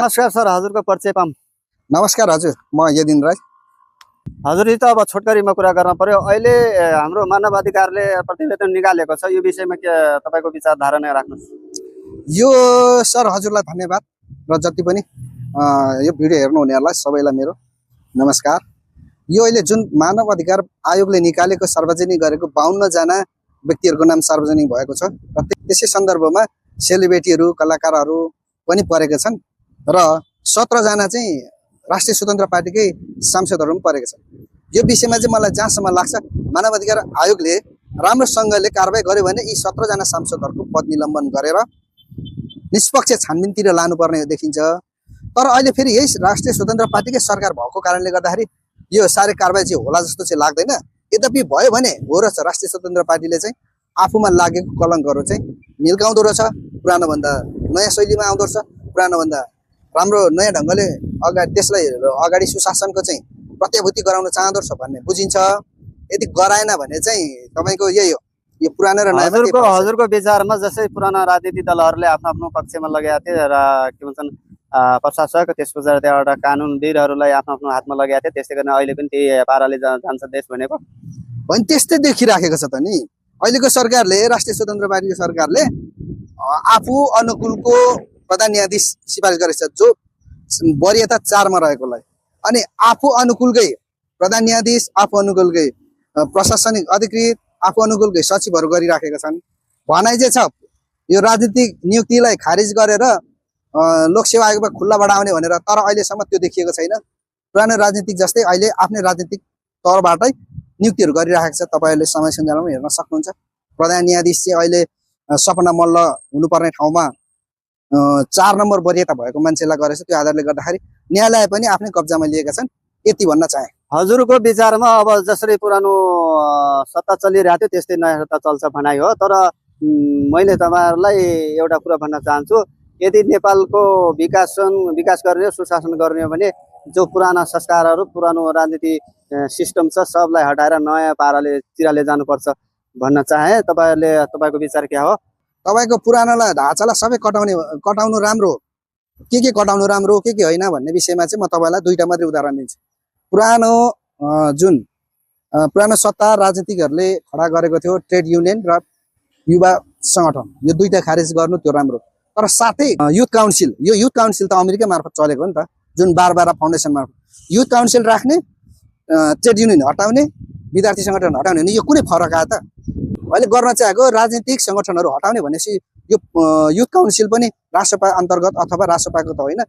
नमस्कार सर, हजुरको परिचय पाऊँ। नमस्कार हजुर, म यदिन राई। हजुर त अब छोटकरीमा कुरा गर्न पर्यो। अहिले हाम्रो मानव अधिकारले प्रतिवेदन निकालेको छ, यो विषयमा के तपाईको विचारधारा नै राख्नुहोस्। यो सर हजुरलाई धन्यवाद र जति पनि यो भिडियो हेर्नुहुनेहरूलाई सबैलाई मेरो नमस्कार। यो अहिले जुन मानव अधिकार आयोगले निकालेको सार्वजनिक गरेको 52 जना व्यक्तिहरूको नाम सार्वजनिक भएको छ र त्यसै सन्दर्भमा सेलिब्रिटीहरू, कलाकारहरू पनि परेका छन् र 17 जना चाहिँ राष्ट्रिय स्वतन्त्र पार्टीकै सांसदहरू पनि परेका छन्। यो विषयमा चाहिँ मलाई जहाँसम्म लाग्छ मानव अधिकार आयोगले राम्रोसँगले कारबाही गर्यो भने यी 17 जना सांसदहरूको पद निलम्बन गरेर निष्पक्ष छानबिनतिर लानुपर्ने देखिन्छ। तर अहिले फेरि यही राष्ट्रिय स्वतन्त्र पार्टीकै सरकार भएको कारणले गर्दाखेरि यो साह्रै कारबाही चाहिँ होला जस्तो चाहिँ लाग्दैन। यद्यपि भयो भने हो रहेछ, राष्ट्रिय स्वतन्त्र पार्टीले चाहिँ आफूमा लागेको कलङ्कहरू चाहिँ निल्काउँदो रहेछ, पुरानोभन्दा नयाँ शैलीमा आउँदो रहेछ, पुरानोभन्दा राम्रो नयाँ ढङ्गले त्यसलाई अगाडि सुशासनको चाहिँ प्रत्याभूति गराउन चाहँदो रहेछ भन्ने बुझिन्छ। यदि गराएन भने चाहिँ तपाईँको यही हो, यो पुरानो र नयाँ। हजुरको विचारमा जसै पुराना राजनीतिक दलहरूले आफ्नो आफ्नो पक्षमा लगाएका थिए र के भन्छन् प्रशासक, त्यस पछाडि त्यहाँबाट कानुनविदहरूलाई आफ्नो आफ्नो हातमा लगाएका थिए, त्यसै गरी अहिले पनि त्यही पाराले जान्छ देश भनेको होइन। त्यस्तै देखिराखेको छ त नि अहिलेको सरकारले, राष्ट्रिय स्वतन्त्र पार्टीको सरकारले आफू अनुकूलको प्रधान न्यायाधीश सिफारिस गरेछ, जो वरियता 4 मा रहेकोलाई, अनि आफू अनुकूलकै प्रधान न्यायाधीश, आफू अनुकूलकै प्रशासनिक अधिकृत, आफू अनुकूलकै सचिवहरू गरिराखेका छन्। भनाइ चाहिँ छ यो राजनीतिक नियुक्तिलाई खारिज गरेर लोकसेवा आयोगमा खुल्ला बढाउने भनेर, तर अहिलेसम्म त्यो देखिएको छैन। पुरानो राजनीतिक जस्तै अहिले आफ्नै राजनीतिक तौरबाटै नियुक्तिहरू गरिराखेको छ। तपाईँहरूले समय सञ्जालमा हेर्न सक्नुहुन्छ। प्रधान न्यायाधीश चाहिँ अहिले सपना मल्ल हुनुपर्ने ठाउँमा 4 नम्बर वरियता भएको मान्छेलाई गरेछ। त्यो आधारले गर्दाखेरि न्यायालय पनि आफ्नै कब्जामा लिएका छन्, यति भन्न चाहे। हजुरको विचारमा अब जसरी पुरानो सत्ता चलिरहेको थियो त्यस्तै नयाँ सत्ता चल्छ भनाइ हो। तर मैले तपाईँहरूलाई एउटा कुरा भन्न चाहन्छु, यदि नेपालको विकास गर्ने, सुशासन गर्ने हो भने जो पुराना संस्कारहरू, पुरानो राजनीति सिस्टम छ सबलाई हटाएर नयाँ पाराले चिराले जानुपर्छ भन्न चाहे। तपाईँको विचार के हो? तपाईँको पुरानोलाई ढाँचालाई सबै कटाउनु राम्रो, के कटाउनु राम्रो, के होइन भन्ने विषयमा चाहिँ म तपाईँलाई 2टा मात्रै उदाहरण दिन्छु। पुरानो सत्ता राजनीतिकहरूले खडा गरेको थियो ट्रेड युनियन र युवा सङ्गठन, यो 2टा खारेज गर्नु त्यो राम्रो। तर साथै युथ काउन्सिल, यो युथ काउन्सिल त अमेरिका मार्फत चलेको हो नि त, जुन बारबारा फाउन्डेसन मार्फत युथ काउन्सिल राख्ने, ट्रेड युनियन हटाउने, विद्यार्थी सङ्गठन हटाउने, यो कुनै फरक आयो त? अहिले गर्न चाहेको राजनीतिक सङ्गठनहरू हटाउने भनेपछि यो युथ काउन्सिल पनि राष्ट्रपा अन्तर्गत अथवा राष्ट्रपाको त होइन,